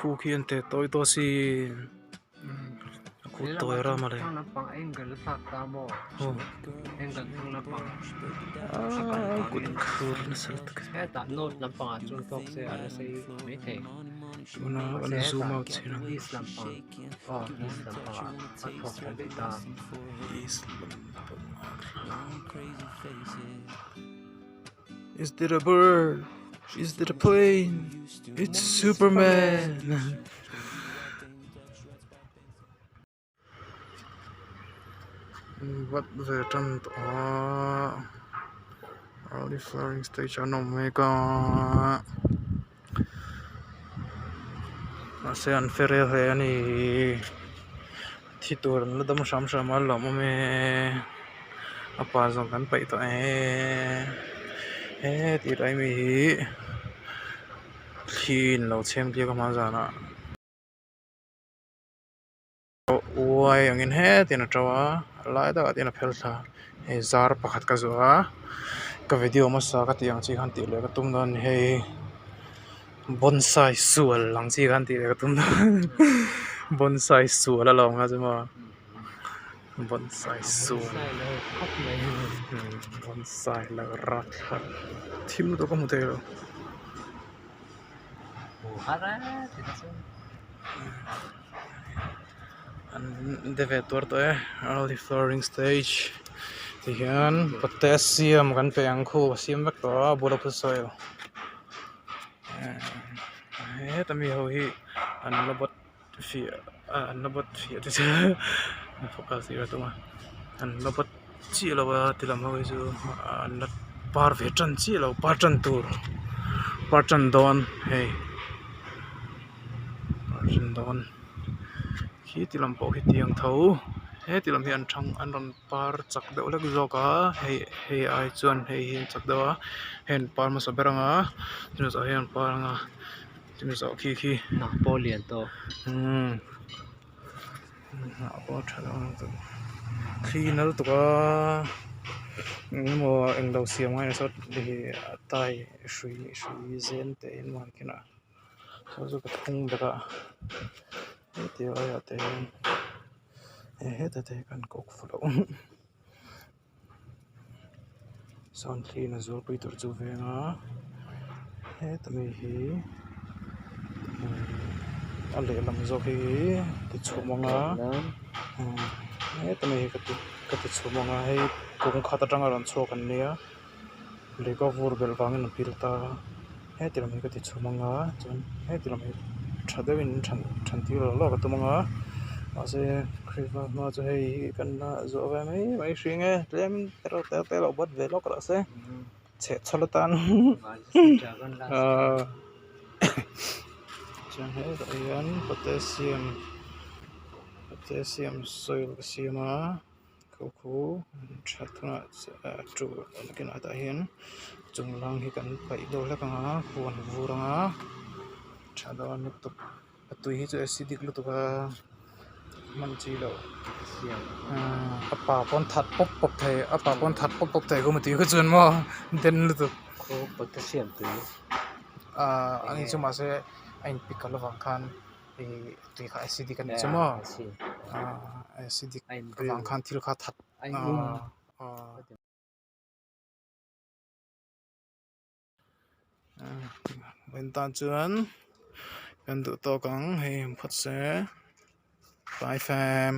Khu khi an te tawi tawh asin a khu tawi ram a le aaa kut khur nasa lutuk tuna an zoom out chhin ang east Is there a bird? Is there a plane? It's Superman! Vat ve tan tawh a early flowering stage an awm mek a mahse an fe rel hle a ni thi tur an la dam hram hram a lawm awm e a pa zawng kan paih tawh e he tih lai mi hi thli in lo chhem tliak a hma zanah. Uai angin hetin a to a a lai takah hian a phel thla hei zar pakhat ka zuah a ka video hmasa ka tih ang chi khan tih leh ka tum dawn a ni hei bonsai sual ang chi khan tih leh ka tum dawn bonsai sual alawm kha chu maw bonsai sual bonsai lo rapthlak thim lutuk ka hmu thei lo. An de ve tuar tawh e early flowering stage ti hian potassium kan pe ang khu a siam vek tawh a bula khu soil heta mi ho hi an la bawt fiah an la bawt fiah te chu focus tir a tum a an la bawt chiah lo a ti lam ho hi chu an la par ve tan chiah lo par tan tur par tan dawn hei par tan dawn khi ti lam pawh khi tiang tho heti lam hi an thang an rawn par chak deuh hlek zawk a hei hei ai chuan hei hi an chak deuh a hei an par hmasa ber ang a chumi zawh hi an par ang a chumi zawh khi khi hnah pawh lian tawh umm hnah pawh a tha lo ang chu thli nal tuk a engemaw englo siam ngai sawt ih a tai hrui hrui zen te in man khin a saw chu ka phung vek a heti laiah te hian hetah te hian kan kawk fu loh sawn thliin a zualpui tur chu veng a heta mi hi a lehlam zawk hi ti chhum ang a heta mi hi ka ti ka ti chhum ang a hei kawng khat atanga rawn chhuak an nia lui ka vur belh vangin a pil ta a heti lam hi ka ti chhum ang a chuan heti lam hi tha deuhin than than tir lawk lawk a tum ang a mahse krismas hma chu hei hi kan la zawh ve mai mai hring e tlem te reuh te te lo bat ve lawk rawh se chheh chhawl atan ahh chuan hetah hian potassium potassium soil ka siam a. Kho khu tha thunah chu nakinah tah hian chung lang hi kan paih deuh hlek ang a huan vur ang a tha dawn lutuk a tui hi chu acidic lutuk a hman chi loh a pa pawn that pawp pawp thei a pa pawn that pawp pawp thei kawm a tui kha chuan maw den lutuk ahh ani chu mahse a in pick avang khan. Ih tui kha acidic a ni chu maw ahh acidic avang khan thil kha that ahh vawiin tan chuan kan duh tawk ang hei phawt se bye fam.